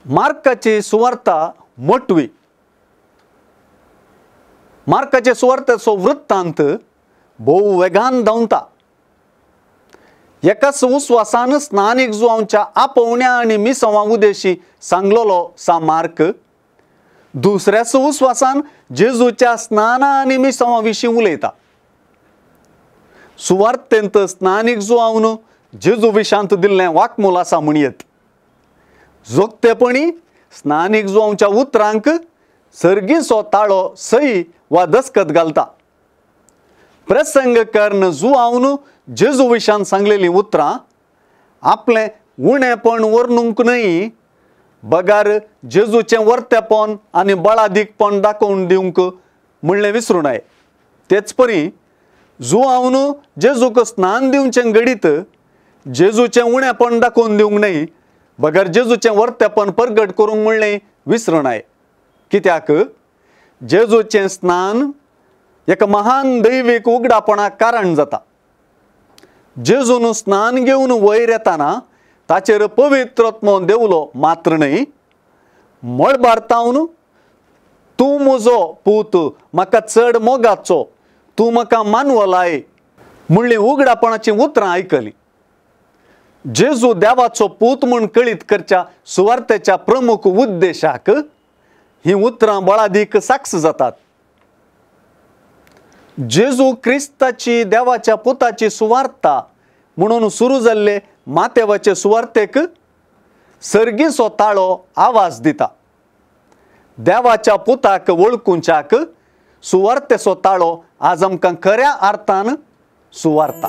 मार्काची सुवार्ता मोटवी. मार्काचे सुवार्तेचो वृत्तांत भोव वेगान धांवता. एकाच उस्वासान स्नानीक जुवांच्या आपोवण्या आनी मिसवां उदेशी सांगलोलो सा मार्क दुसऱ्याच उस्वासान जेजूच्या स्नाना आनी मिसवां विशीं उलयता. सुवार्तेंत स्नानीक जुवावन जेजू विशांत दिल्लें वाकमूल आसा म्हणयेत. जोगतेपणी स्नानीक जुवांच्या उतरांक सर्गीचो ताळो सई वा दस्कत घालता. प्रसंग कर्ण जुवावन जेजू विशान सांगलेलीं उतरां आपलें उणेपण वर्णूंक न्हय बगार जेजूचें वर्तेपण आनी बळादीकपण दाखोवन दिवंक म्हणलें विसरूं नये. तेच परी जुवावन जेजूक स्नान दिवचें घडीत जेजूचें उणेपण दाखोवन दिवंक न्हय बगर जेजूचें वर्तेपण परगट करूंक म्हणलें विसरूं नये. कित्याक जेजूचें स्नान एका महान दैवीक उगडापणाक कारण जाता. जेजून स्नान घेवन वयर येताना ताचेर पवित्रत्म देवलो मात्र न्हय मळबार तावन तूं म्हजो पूत म्हाका चड मोगाचो तूं म्हाका मानवलाय म्हणली उगडापणाचीं उतरां आयकलीं. जेजू देवाचो पूत म्हूण कळीत करच्या सुवार्तेच्या प्रमुख उद्देशाक हीं उतरां बळादीक साक्ष जातात. जेजू क्रिस्ताची देवाच्या पुताची सुवार्ता म्हणून सुरू जाल्ले मातेवाचे सुवार्तेक सर्गीचो ताळो आवाज दिता. देवाच्या पुताक वळखुंच्याक सुवार्तेचो ताळो आज आमकां खऱ्या अर्थान सुवार्ता.